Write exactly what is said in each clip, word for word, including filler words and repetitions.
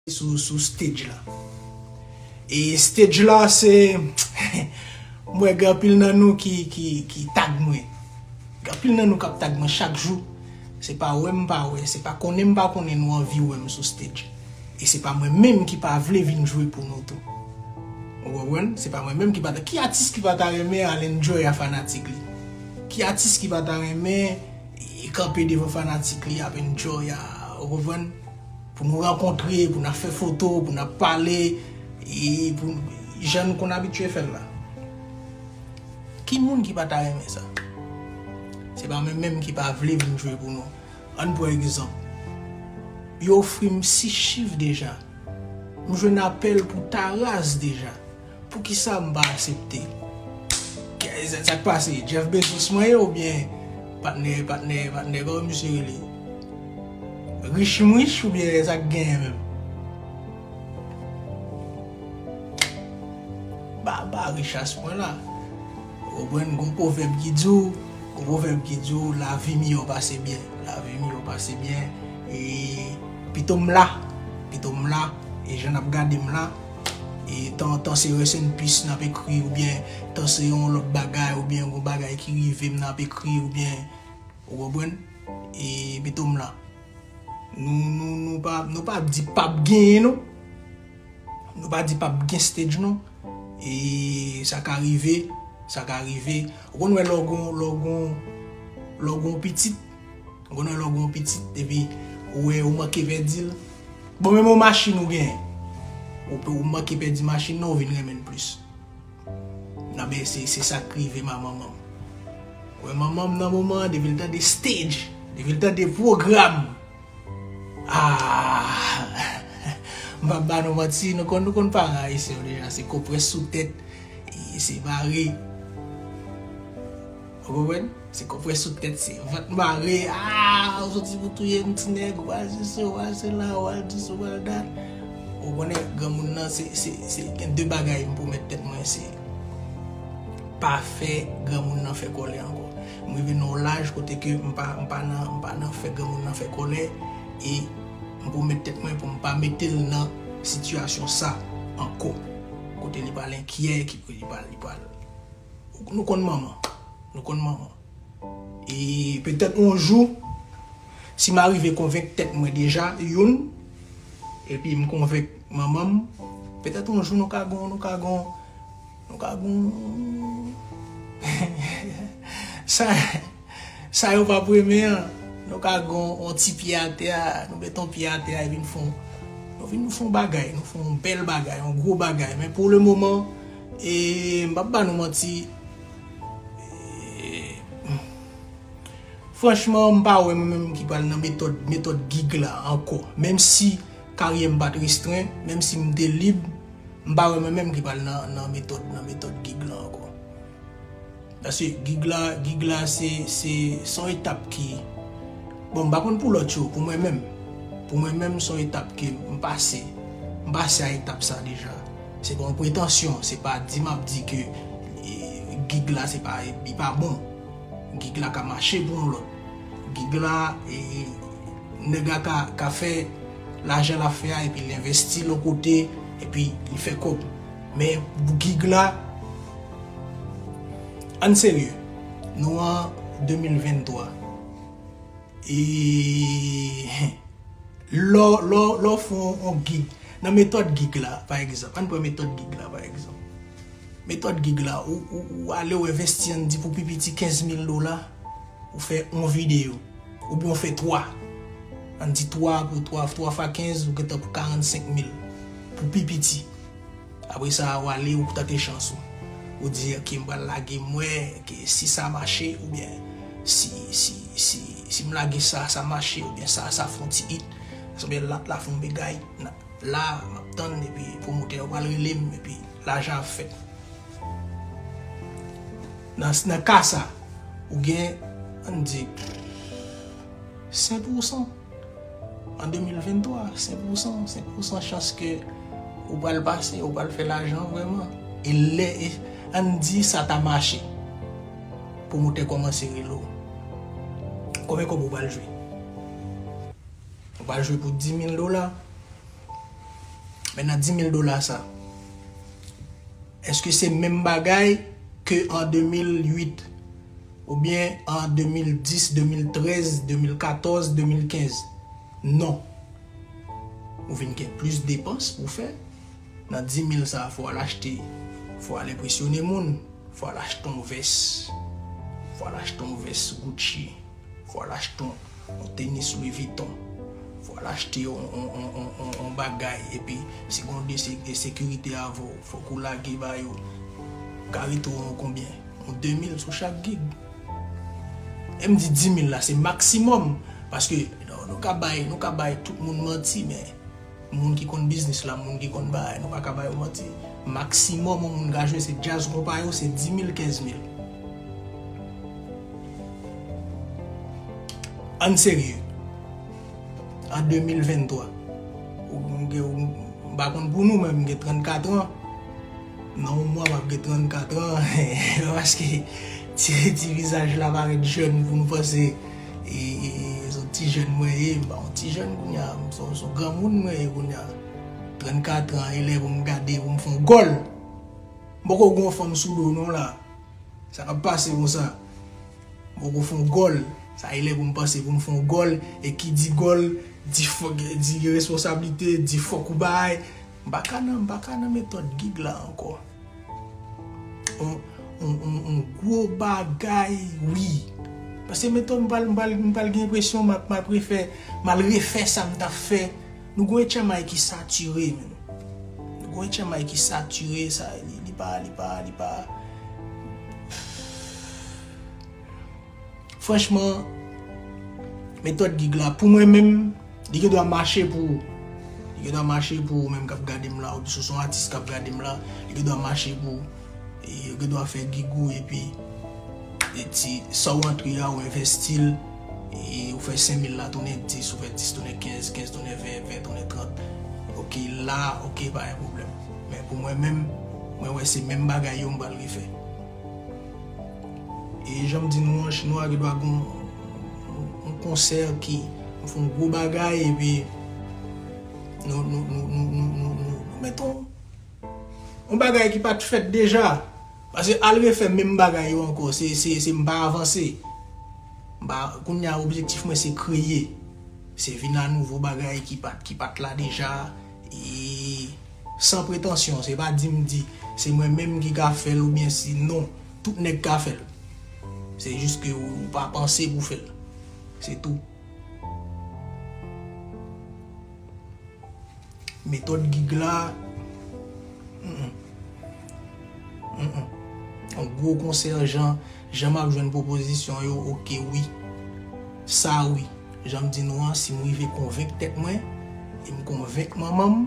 sou, sou stage la. E stage la, se, m wè gen anpil nan nou ki, ki, ki tag mwen. Gen anpil nan nou k ap tag mwen chak jou. Se pa wè m pa wè, se pa konnen m pa konnen nou anvi wè m sou stage. E se pa mwen menm ki pa vle vin jwe pou nou tou. Ou konprann? Se pa mwen menm ki pa ta, ki atis ki pa ta renmen al enjoy a fanatik li? Ki atis ki pa ta renmen e kanpe devan fanatik li ap enjoy a, ou konprann? Pou nou rankontre, pou n ap fè foto, pou n ap pale, e pou jan nou konn abitye fè l la. Ki moun ki pa ta renmen sa? Se pa mwen menm ki pa vle vin jwe pou nou. Ann pran egzanp. Yo ofri m sis chif deja. M jwenn apèl pou Taraz deja. Poukisa m pa aksepte? Sa, sa k pase? Jeff Bezos mwen ye oubyen patnè, patnè, patnè, kòman misye rele? Rich m rich oubyen sa k genyen menm? Ba, ba rich a se pwen la. Ou konprann, gon pwovèb ki di w, gon pwovèb ki di w, lavi miyò pase byen. Lavi miyò pase byen. E pito m la, pito m la, e jan n ap gade m la, e tan, tan se rest in peace n ap ekri, oubyen tan se yon lòt bagay, oubyen yon bagay ki rive m n ap ekri, oubyen, ou konprann? E pito m la. Nou, nou, nou pa, nou pa di p ap genyen, non. Nou pa di p ap gen stage, non. E sa ka rive, sa ka rive. Ou konn wè lè w gon, lè w gon, lè w gon pitit, ou konn wè lè w gon pitit, epi ou wè ou manke pèdi l. Bon, menm yon machin ou genyen. Ou, ou manke pèdi machin nan, ou vin renmen l plis. Nan, men se, se sa k rive ma manman m. Ou wè manman m nan moman an, depi l tande stage, depi l tande pwogram, ah, m p ap ba nou manti, nou konn, nou konn paran ayisyen yo deja, se konprès sou tèt, e se mare. Ou konprann? Se konprès sou tèt, se vant mare. Ah, ou soti pou touye m, ti nèg, ou pral sesi, ou pral sela, ou pral dis, ou pral dat. Ou konnen, granmoun nan, se, se, se, gen de bagay m pwomèt tèt mwen, se pa fè granmoun nan fè kòlè ankò. M rive nan yon laj kote ke m pa, m pa nan, m pa nan fè granmoun nan fè kòlè, e m pwomèt tèt mwen pou m pa mete l nan sitiyasyon sa ankò. Kote li pral enkyè, ki, li pral, li pral. Nou konn manman. Nou konn manman. E petèt yon jou, si m arive konvenk tèt mwen deja, youn, epi m konvenk manman m, petèt yon jou nou ka gon, nou ka gon, nou ka gon, sa, sa yo p ap renmen an, nou ka gon yon ti pye atè a, nou met yon pye atè a, epi n fon, nou vin nou fon bagay, nou fon bèl bagay, yon gwo bagay. Men pou le moman, e m p ap ba nou manti, e, franchman, m pa wè mwen menm ki pral nan metòd, metòd gig la ankò. Menm si karyè m pa t restren, menm si m te lib, m pa wè mwen menm ki pral nan, nan metòd, nan metòd gig la ankò. Paske gig la, gig la se, se, se yon etap ki, bon, m pa konn pou lòt yo, pou mwen menm. Pou mwen menm, se yon etap ke m pase. M pase a etap sa deja. Se pa yon pretansyon, se pa di m ap di ke, e, gig la se pa, li pa bon. Gig la ka mache pou yon lòt. Gig la, e, nèg la ka, ka fè lajan l ap fè a, epi l envesti l yon kote, epi li fè kòb. Men pou gig la, ann serye, nou an de mil venntwa. E lè w, lè w, lè w fè yon, yon gig, nan metòd gig la, pa egzanp, ann pran metòd gig la, pa egzanp. Metòd gig la, ou, ou, ou ale, ou envesti, ann di pou pi piti kenz mil dola, ou fè yon videyo, oubyen ou fè twa. Ann di twa pou twa, twa fwa kenz, ou gentan pou karannsenk mil pou pi piti. Apre sa, ou ale, ou tante chans ou. Ou di, "Ok, m pral lage, m wè ke si sa mache, oubyen si, si, si, si m lage sa, sa mache, oubyen sa, sa fè yon ti hit." Sa oubyen lat la fè yon bagay. La, m ap tann, epi pwomotè yo pral rele m, epi lajan ap fèt. Nan, nan ka sa, ou gen, ann di, senk pousan. An de mil venntwa, senk pousan, senk pousan chans ke ou pral pase, ou pral fè lajan vrèman. E lè, e, ann di sa ta mache. Pwomotè kòmanse rele w. Konbyen kòb ou pral jwe? Ou pral jwe pou dis mil dola? Men nan di mil dola sa, èske se menm bagay ke an de mil uit, oubyen an de mil dis, de mil trèz, de mil katòz, de mil kenz? Non. Ou vin gen plis depans pou fè. Nan di mil sa, fò w al achte, fò w al enpresyone moun, fò w al achte yon vès, fò w al achte yon vès Gucci, fò w al achte yon, yon tenis Louis Vuitton, fò w al achte yon, yon, yon, yon, yon, yon bagay, epi si gen yon de se-, de sekirite avè w, fòk ou lage ba yo. Ka rete w yon konbyen? Yon de mil sou chak gig. E m di di mil la, se maksimòm. Paske nou, nou ka bay, nou ka bay tout moun manti, men moun ki konn biznis la, moun ki konn bagay, nou pa ka ba yo manti. Maksimòm yon moun ka jwe se djaz konpa yo, se di mil, kenz mil. Ann serye. An de mil venntwa, ou, ou, ou, m pa konn pou nou, men m gen trannkat an. Nan yon mwa, m ap gen trannkat an. Paske ti, ti vizaj la parèt jèn pou nou panse e, e, e, se yon ti jèn mwen ye, m pa yon ti jèn kounye a, m se, se yon granmoun mwen ye kounye a. Trannkat an, e lè pou m gade, pou m fè yon gòl. M poko gen yon fanm sou do non la. Sa k ap pase konsa? M poko fè yon gòl. Sa e lè pou m panse pou m fè yon gòl, e ki di gòl, di fòk, di responsablite, di fòk ou bay. M pa ka nan, m pa ka nan metòd gig la ankò. On, on, on, on gwo bagay, wi. Paske metòd m pral, m pral, m pral gen enpresyon m ap, m ap refè, m al refè sa m t ap fè. Nou gon H M I ki satire, menm. Nou gon H M I ki satire, sa, li, li pa, li pa, li pa. Franchman, metòd gig la, pou mwen menm, li gen dwa mache pou ou. Li gen dwa mache pou ou menm k ap gade m la, oubyen si w se yon atis k ap gade m la, li gen dwa mache pou ou. E yo gen dwa fè gig ou, epi, e ti, sa w antre a, ou envesti l, e ou fè senk mil la tounen dis, ou fè dis tounen kenz, kenz tounen ven, ven tounen trant. Oke, la, oke, pa gen pwoblèm. Men pou mwen menm, mwen wè se menm bagay yo m pral refè. E jan m di nou an, chinwa gen dwa gen yon, yon, yon konsè ki fè yon gwo bagay, epi nou, nou, nou mete yon, yon bagay ki pa t fèt deja. Paske al refè menm bagay yo ankò, se, se, se m pa avanse. M pa, kounye a, objektif mwen se kreye. Se vin a nouvo bagay ki pa t, ki pa t la deja. E san pretansyon, se pa di m di, se mwen menm ki ka fè l oubyen si, non, tout nèg ka fè l. Se jis ke ou pa panse pou fè l. Se tou. Metòd gig la, mm, mm. Mm, mm. Yon gwo konsè, jan, jan m ap jwenn pwopozisyon yo, oke, wi. Sa, wi. Jan m di nou an, si m rive konvenk tèt mwen, e m konvenk manman m,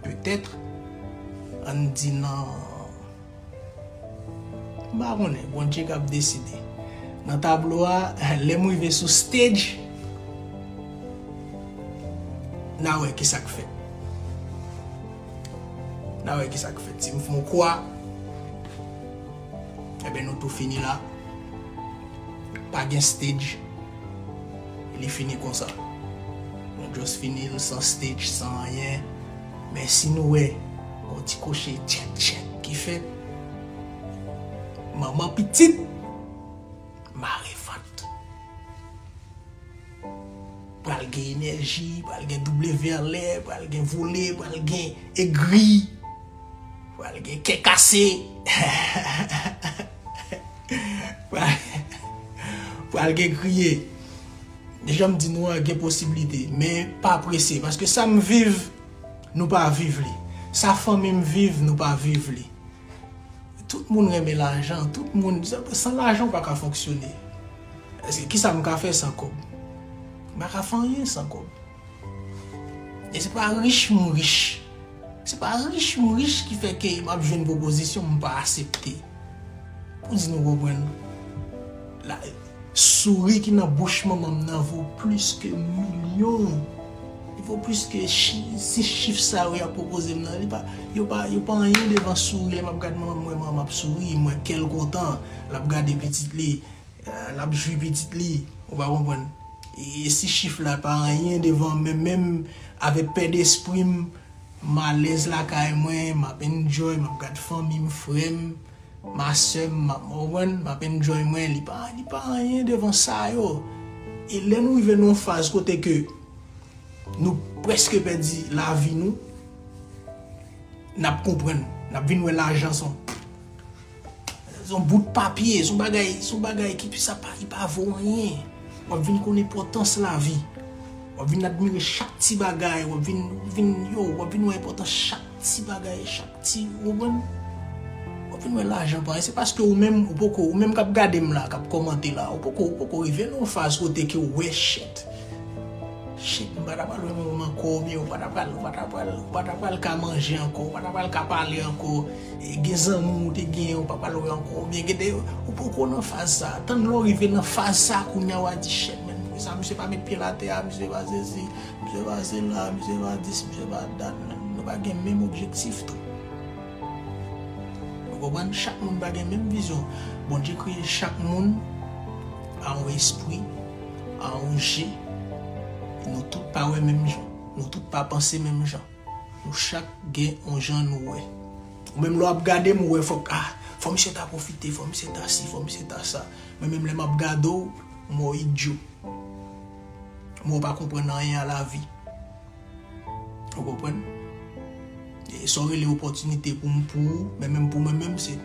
petèt, ann di nan, m pa konnen, Bondye k ap deside. Nan tablo a, lè m rive sou stage, n a wè kisa k fèt. N a wè kisa k fèt. Si m fè yon kwa, enben, nou tou fini la. Pa gen stage. Li fini konsa. Nou just fini l san stage, san anyen. Men si nou wè yon ti koche tchèk tchèk ki fèt, manman pitit, mare vant. Pral gen enèji, pral gen W anlè, pral gen vole, pral gen egri, pral gen kè kase. Pral, pral gen kriye. Deja m di nou an gen posiblite, men pa prese, paske sa m viv, nou pa viv li. Sa fanmi m viv, nou pa viv li. Tout moun renmen lajan, tout moun, san, san lajan ou pa ka fonksyone. Èske kisa m ka fè san kòb? M pa ka fè anyen san kòb. E se pa rich m rich. Se pa rich m rich ki fè ke m ap jwenn pwopozisyon m pa aksepte. Pou di nou konprann. La, souri ki nan bouch manman m nan vo plis ke milyon. Li vo plis ke chi-, si chif sa yo y ap pwopoze m nan. Li pa, yo pa, yo pa anyen devan souri. Lè m ap gad manman m, m wè manman m ap souri, m wè kè l kontan. L ap gade pitit li, eh, l ap jwi pitit li. Ou pa konprann? E si chif la pa anyen devan, men menm avèk pè despri m, M alèz lakay mwen, m ap enjoy, m ap gad fanmi m, frè m, ma sè m, m ap, w konprann, m ap enjoy mwen, li pa, li pa anyen devan sa yo. E lè nou rive nan yon faz kote ke nou prèske pèdi lavi nou, n ap konprann, n ap vin wè lajan se yon Se yon bout papye, se yon bagay, se yon bagay ki sa pa, li pa vo anyen. W ap vin konn enpòtans lavi. W ap vin admire chak ti bagay, w ap vin, vin, yo, w ap vin wè enpòtans chak ti bagay, chak ti, w konprann? W ap vin wè lajan pa anyen. Se paske ou menm, ou poko, ou menm k ap gade m la, k ap kòmante la, ou poko, ou poko rive nan yon faz kote ke w wè shit. Shit, m pa ta pral wè manman m ankò, oubyen ou pa ta pral, ou pa ta pral, ou pa ta pral ka manje ankò, ou pa ta pral ka pale ankò. E gen zanmi w te genyen, ou pa pral wè ankò, oubyen gen de, ou poko nan faz sa. Tann lè w rive nan faz sa, kounye a w a di, shit, men, poukisa misye pa met pye l atè a, misye pa sesi, misye pa sela, misye pa dis, misye pa dat, men, nou pa gen menm objektif tou. Ou konprann? Chak moun pa gen menm vizyon. Bondye kreye chak moun a yon espri, a yon je. E nou tout pa wè menm jan. Nou tout pa panse menm jan. Nou chak gen yon jan nou wè. Ou menm lè w ap gade m, ou wè fòk, ah, fò misye ta pwofite, fò misye ta si, fò misye ta sa. Mwen menm lè m ap gade w, m wè w idyo. M wè w pa konprann anyen a lavi. Ou konprann? E sa w rele opòtinite pou m, pou ou, men menm pou mwen menm, se.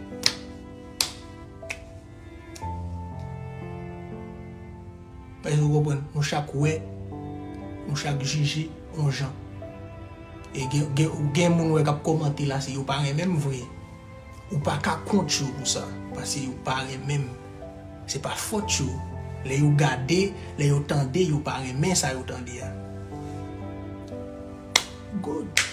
Èske ou konprann? Nou chak wè, nou chak jije yon jan. E gen, gen, gen moun wè k ap kòmante la, se yo pa renmen m vre. Ou pa ka kont yo pou sa, paske yo pa renmen m. Se pa fòt yo. Lè yo gade, lè yo tande, yo pa renmen sa yo tande a. Good.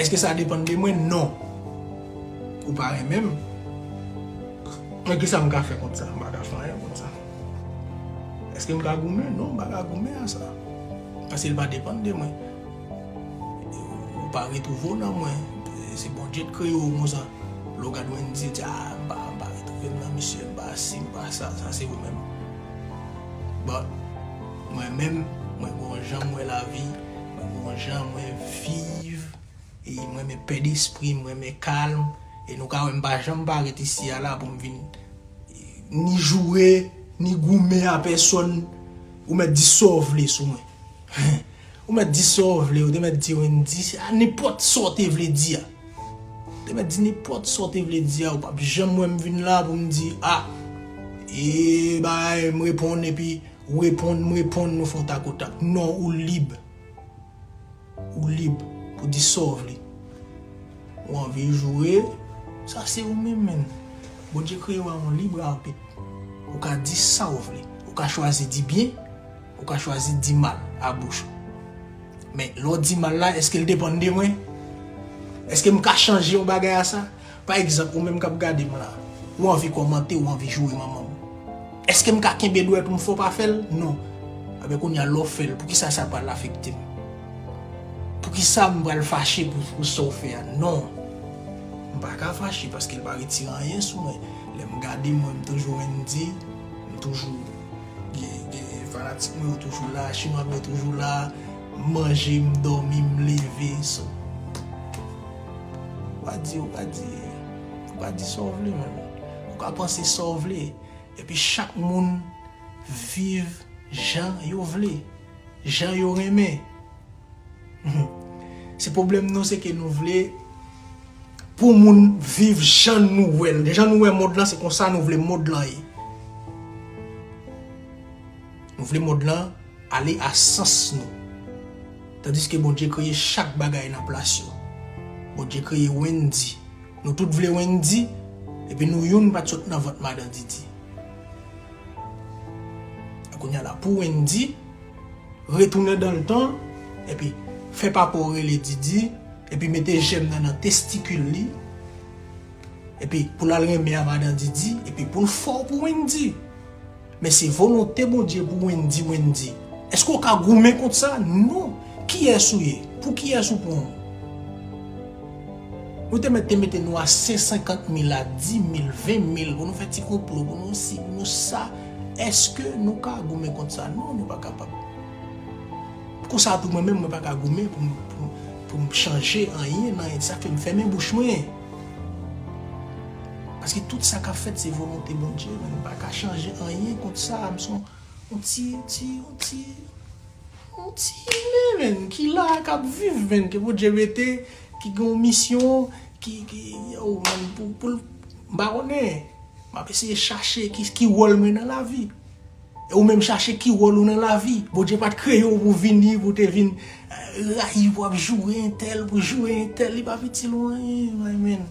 Èske sa depann de mwen? Non. Ou pa renmen m. Men kisa m ka fè kont sa? M pa ka fè anyen kont sa. Èske m ka goumen? Non, m pa ka goumen a sa. Paske l pa depann de mwen. Ou pa retwouve w nan mwen. Se Bondye k kreye w konsa. Lè w gad Wendy, w di, ah, m pa, m pa retwouve m nan misye, m pa si, m pa sa, sa se ou menm. But, mwen menm, mwen gon jan m wè lavi, mwen gon jan mwen viv, e mwen renmen pè despri, mwen renmen kalm, e nou ka wè m pa janm parèt isi a la pou m vin ni joure, ni goumen a pèsonn, ou mèt di sa w vle sou mwen. Ou mèt di sa w vle, ou te mèt di Wendy, se a nenpòt sa w te vle di a. Ou te mèt di nenpòt sa w te vle di a, ou p ap janm wè m vin la pou m di, ah, e bagay, m reponn epi ou reponn, m reponn, nou fè yon takotak. Non, ou lib. Ou lib pou di sa w vle. Ou anvi joure, sa se ou menm, menm. Bondye kreye w a yon lib arbit. Ou ka di sa w vle. Ou ka chwazi di byen, ou ka chwazi di mal a bouch ou. Men, lè w di mal la, èske l depann de mwen? Èske m ka chanje yon bagay a sa? Pa egzanp, ou menm k ap gade m la, ou anvi kòmante, ou anvi joure manman m. Èske m ka kenbe dwèt ou m fè w pa fè l? Non. Enben, kounye a, lè w fè l, poukisa sa pral afekte m? Poukisa m pral fache pou, pou sa w fè a? Non. M pa ka fache paske l pa retire anyen sou mwen. Lè m gade mwen, m toujou Wendy, m toujou gen, gen fanatik mwen yo toujou la, chinwa mwen yo toujou la, m manje, m dòmi, m leve, so. Ou ka di, ou ka di, ou ka di sa w vle, men ou ka panse sa w vle. Epi chak moun viv jan yo vle, jan yo renmen. Se pwoblèm nou, se ke nou vle pou moun viv jan nou wè l. Jan nou wè mond lan, se konsa nou vle mond lan ye. Nou vle mond lan ale a sans nou. Tandiske Bondye kreye chak bagay nan plas yo. Bondye kreye Wendy. Nou tout vle Wendy, epi nou youn pa t sot nan vant madan Didi. Kounye a la, pou Wendy, retounen dan le tan, epi fè papa w rele Didi, epi mete jèm nan nan testikil li, epi pou l al renmen a madan Didi, epi pou l fè w pou Wendy. Men se volonte Bondye pou Wendy, Wendy. Èske w ka goumen kont sa? Non. Kiyès ou ye? Pou kiyès ou pran w? Nou te mèt te mete nou a senk senkant mil, a dis mil, ven mil, pou nou fè ti konplo, pou nou si, pou nou sa. Èske nou ka goumen kont sa? Non, nou pa kapab. Konsa tou mwen menm, mwen pa ka goumen pou m, pou, pou m chanje anyen nan sa k fè m fèmen bouch mwen. Paske tout sa k ap fèt se volonte Bondye, men m pa ka chanje anyen kont sa. M se yon, yon ti, ti, yon ti, yon ti imen, menn, ki la, k ap viv, menn, ke Bondye mete, ki gen yon misyon, ki, ki, yo, menn, pou, pou l, m pa konnen. M ap eseye chache ki, ki wòl mwen nan lavi. E ou menm chache ki wòl ou nan lavi. Bondye pa t kreye w pou vini, pou te vin eh, rayi, pou ap joure entèl, pou joure entèl. Li pa itil ou anyen, my man.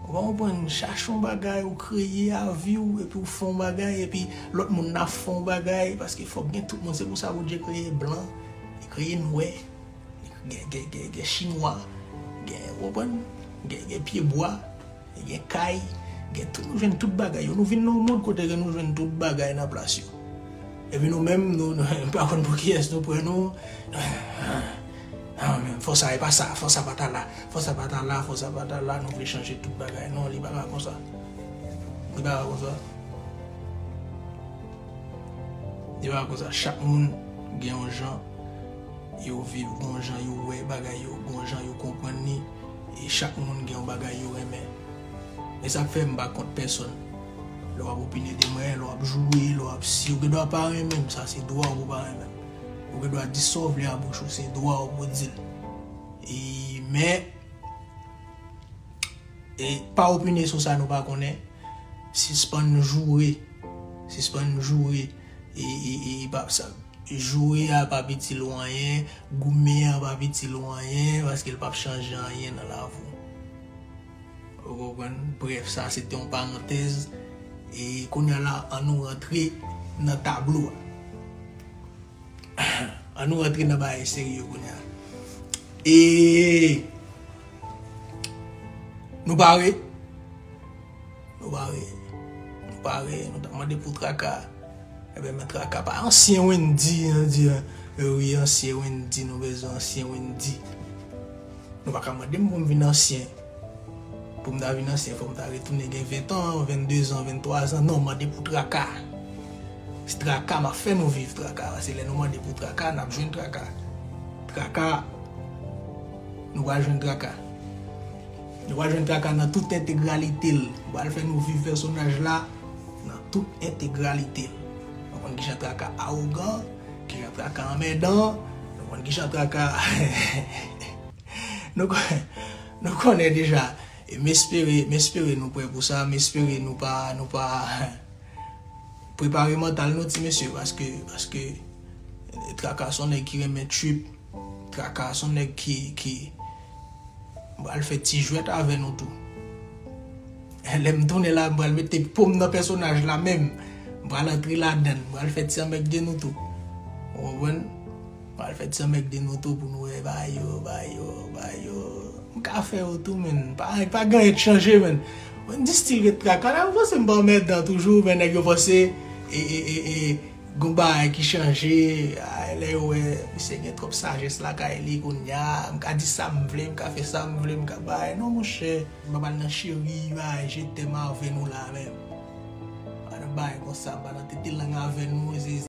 Ou pa konprann? Chache yon bagay, ou kreye avi w, epi ou fè yon bagay, epi lòt moun nan ap fè yon bagay, paske fòk gen tout moun. Se pou sa Bondye kreye blan, li kreye nwè, gen, gen, gen, gen chinwa, gen, ou konprann? Gen, gen pyebwa, gen kay, gen tout, nou jwenn tout bagay yo. Nou vin nan yon mond kote ke nou jwenn tout bagay nan plas yo. Epi nou menm, nou, nou pa konn pou kiyès nou pran nou. Ah, men fò sa, e pa sa, fò sa pa ta la, fò sa pa ta la, fò sa pa ta la, nou vle chanje tout bagay. Non, li pa ka konsa. Li pa ka konsa. Li pa ka konsa. Chak moun gen yon jan yo viv, gen yon jan yo wè bagay yo, gen yon jan yo konprann li. E chak moun gen yon bagay yo renmen. E sa k fè m pa kont pèsonn. Lè w ap opine de mwen, lè w ap joure, lè w ap si, ou gen dwa pa renmen m, sa se dwa w pou pa renmen m. Ou gen dwa di sa w vle a bouch ou, se dwa w pou di l. E, men, e, pa opine sou sa nou pa konnen. Sispann joure. Sispann joure. E, e, e, pa, sa, joure a p ap itil ou anyen, goumen an p ap itil ou anyen, paske l p ap chanje anyen nan lavi w. Ou konprann? Brèf, sa se te yon parantèz. E kounye a la, an nou rantre nan tablo a. An nou rantre nan bagay serye kounye a. E nou pare? Nou pare. Nou pare. Nou t ap mande pou Traka. Ebyen, men Traka pa ansyen Wendy, an di, an. E wi, ansyen Wendy, nou bezwen ansyen Wendy. Nou pa ka mande m pou m vin ansyen. Pou m ta vin ansyen, fò m ta retounen gen ven tan, venndezan, venntwazan. Non, mande pou Traka. Se Traka, m ap fè nou viv Traka. Paske lè nou mande pou Traka, n ap jwenn Traka. Traka, nou pral jwenn Traka. Nou pral jwenn Traka nan tout entegralite l. M pral fè nou viv pèsonaj la nan tout entegralite l. Nou konn kijan Traka awogan, kijan Traka anmèdan, nou konn kijan Traka Nou kon-, nou konnen deja. E m espere, m espere nou prè pou sa. M espere nou pa, nou pa prepare mantal nou, ti mesye, paske, paske Traka se yon nèg ki renmen trip. Traka se yon nèg ki, ki pral fè ti jwèt avè nou tou. Lè m tounen la, m pral mete po m nan pèsonaj la menm. M pral antre ladann. M pral fè ti anmègde nou tou. Ou konprann? M pral fè ti anmègde nou tou pou nou wè bagay yo, bagay yo, bagay yo. M ka fè yo tou, menn. Pa, pa gen anyen k chanje, menn. Wendy still ret Traka. Nèg yo panse m pa anmèdan toujou, men nèg yo panse, e, e, e, e, gon bagay ki chanje. Ay, lè yo wè, misye gen twòp sajès lakay li kounye a. M ka di sa m vle, m ka fè sa m vle, m ka bay. Non, monchè, m pa pral nan cheri, bay, je t'aime avè nou la, menm. Pa nan bagay konsa, m pa nan tete lang avè nou, se